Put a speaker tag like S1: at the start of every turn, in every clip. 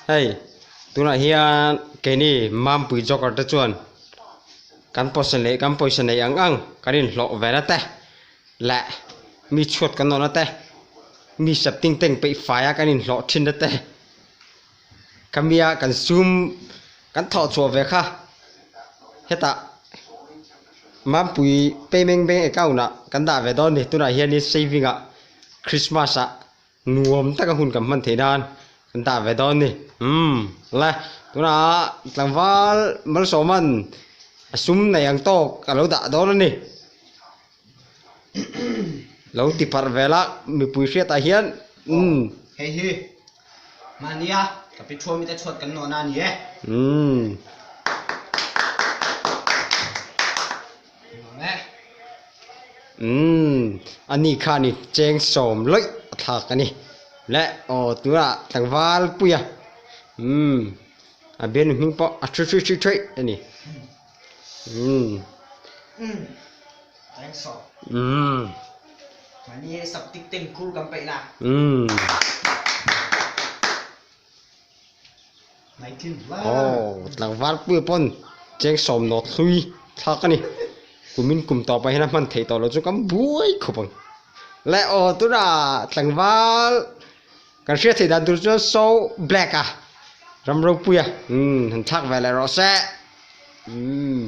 S1: Hei tunah hian keini Mampui Joker te chuan kan pawisa neih kan pawisa neih ang ang kan inhlawh ve na te leh mi chhuat kan nawhna te mi septing tank peih faia kan inhlawh thin na te Khami a kan sum kan thawh chhuah ve kha hetah Mampui payment bank account ah kan dah ve dawn a ni tunah hianin saving ah Christmas ah nuam taka hun kan hman theih nan kan dah ve dawn a ni umm le tunah tlangval Malsawman a sum nei ang tawk a lo dah dawn a ni lo ti parh vel a mipui hriatah hian umm.
S2: Hei hi. Mahnia ka pi thuami te chhuat kan nawhna a ni e.
S1: Umm.
S2: Nuam e.
S1: Umm. Ani khan i cheng sawm lawih a thlak a ni. Le aw tunah tlangval pui a. Umm. A bialnu hming pawh a thu thri thri thawih a ni. Umm.
S2: Umm. Cheng sawm.
S1: Umm.
S2: Mahni septic tank khur kan peih na.
S1: Umm.
S2: 19 la.
S1: Aw tlangval pui pawn cheng sawm nawt hlui thlak a ni. Kumin kum tawp ah hian a hman theih tawh lo chu kan buai khawp ang. Le aw tunah tlangval kan hriat theih dan tur chuan so black a ram ropui a umm han thlak ve leh rawh se. Umm.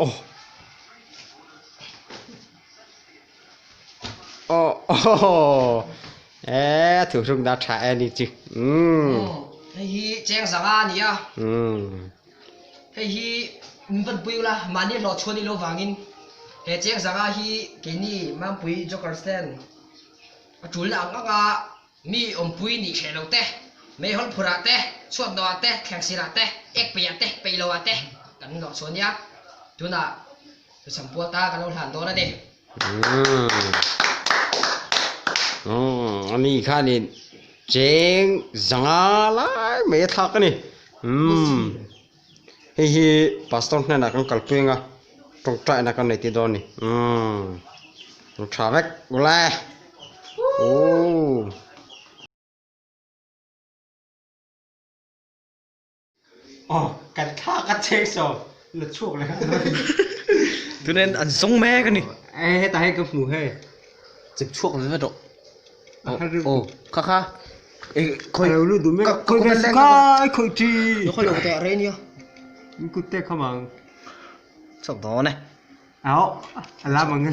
S1: Aw. Aw aw e thu hruk da tha e ni chi umm
S2: Hei hi cheng zanga a ni a.
S1: Umm.
S2: Hei hi min van pui ula mahni hlawh chhuan i lo vangin he cheng zanga hi keini Mampui Joker stand a tul na ang anga mi awmpui nih hreh lo te, meihawl phurah te, chhuat nawhah te, thleng sirah te, ek peihah te, peih lohah te kan hlawh chhuah nia. Tunah Thusampual ta kan lo hlan dawn a ni.
S1: Umm a mi khanin cheng zanga lai mai a thlak a ni. Umm hei hi pastor hnenah kan kalpui anga tawngtaina kan nei tir dawn a ni. Umm tha vek ule. Ooh. Aw kan thlak a cheng saw la chhuak leh a
S2: Tunen an zawng mek a ni.
S1: E hetah hei ka hmu hei.
S2: Chep chhuak ve vet rawh. Aw kha kha e
S1: khawi lo lu duh mek khawi ve kai khawi thi.
S2: Khawi lo te rei nia.
S1: In kut te kham ang.
S2: Chhuak dawn e.
S1: Aw a lam ang.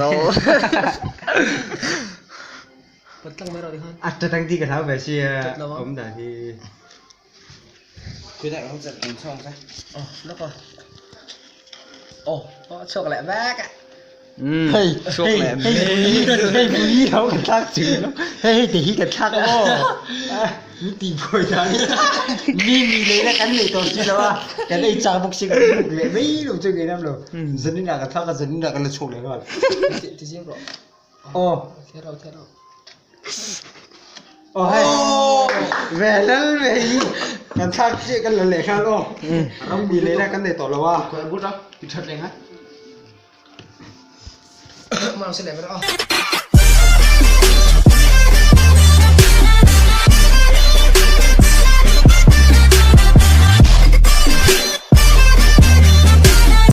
S2: Pat tlang mai rawh tikhan.
S1: A tang ti ka hlau ve sia awm dan hi. Hei hei hei pui lo kan thlak chu hei hei te hi kan thlak maw min tih buai dan mi mi lei na kan nei tawh si lo a kan ei chak bawk si kan buk leh mai lo chu ngei ram lo zanin ah kan thlak a zanin ah kan la chhuak leh nghal aw Aw hei ve lal ve hi kan thlak chiah kan la leh khan aw ram mi lei na kan nei tawh lo a.